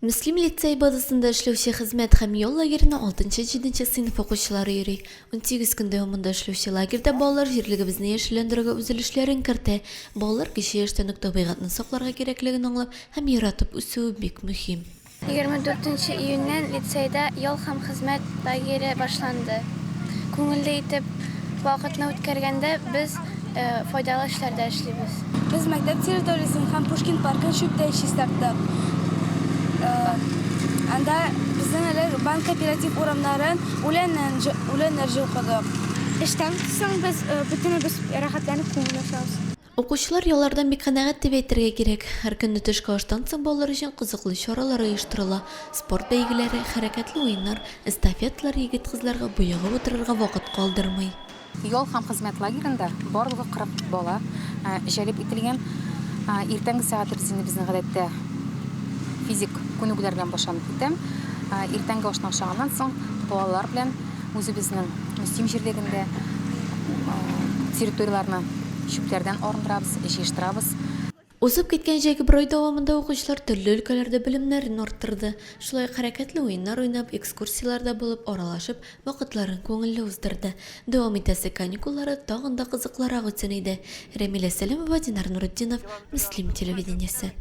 Мөслим лицей базасында эшләүче хезмәт һәм ял лагерена алтынчы-җиденче сыйныф укучылары йөри. 18 көн дәвамында эшләүче лагерьда балалар җирлегебезне яшелләндерүгә үз өлешләрен кертә. Балалар кече яшьтән үк табигатьне сакларга кирәклеген аңлап һәм яратып үсүе бик мөһим. 24 нче июньнән лицейда ял һәм хезмәт лагере башланды. Күңелле итеп вакытны үткәргәндә без файдалы эшләр дә эшлибез. Без мәктәп территориясен һәм Пушкин паркын чүптән чистарттык. Анда безнең әле банк кооператив урамнарын үләннән үләннәр җылкыдык. Эштән соң без бөтенебез рәхәтләнеп күңел ачабыз. Укучылар яллардан бик канәгать дип әйтергә кирәк. Һәр көнне төшке аштан соң балалар өчен кызыклы чаралар оештырыла. Спорт бәйгеләре, хәрәкәтле уеннар, эстафеталар егет-кызларга боегып утырырга вакыт калдырмый. Ял һәм хезмәт лагеренда барлыгы 40 бала җәлеп ителгән. Иртәнге сәгатебез инде безнең гадәттә физик күнегүләр белән башланып китә. Иртәнге ашны ашаганнан соң балалар белән Үзебезнең Мөслим җирлегендә территорияләрне чүпләрдән арындырабыз, җыештырабыз. Узып киткән җәйге бер ай дәвамында укучылар төрле өлкәләрдә белемнәрен арттырды. Шулай ук хәрәкәтле уеннар уйнап, экскурсияләрдә булып, аралашып, вакытларын күңелле уздырды. Дәвам итәсе каникуллары тагын да кызыклырак үтсен иде. Рәмилә Сәлимова, Динар Нуретдинов, Мөслим телевидениесе.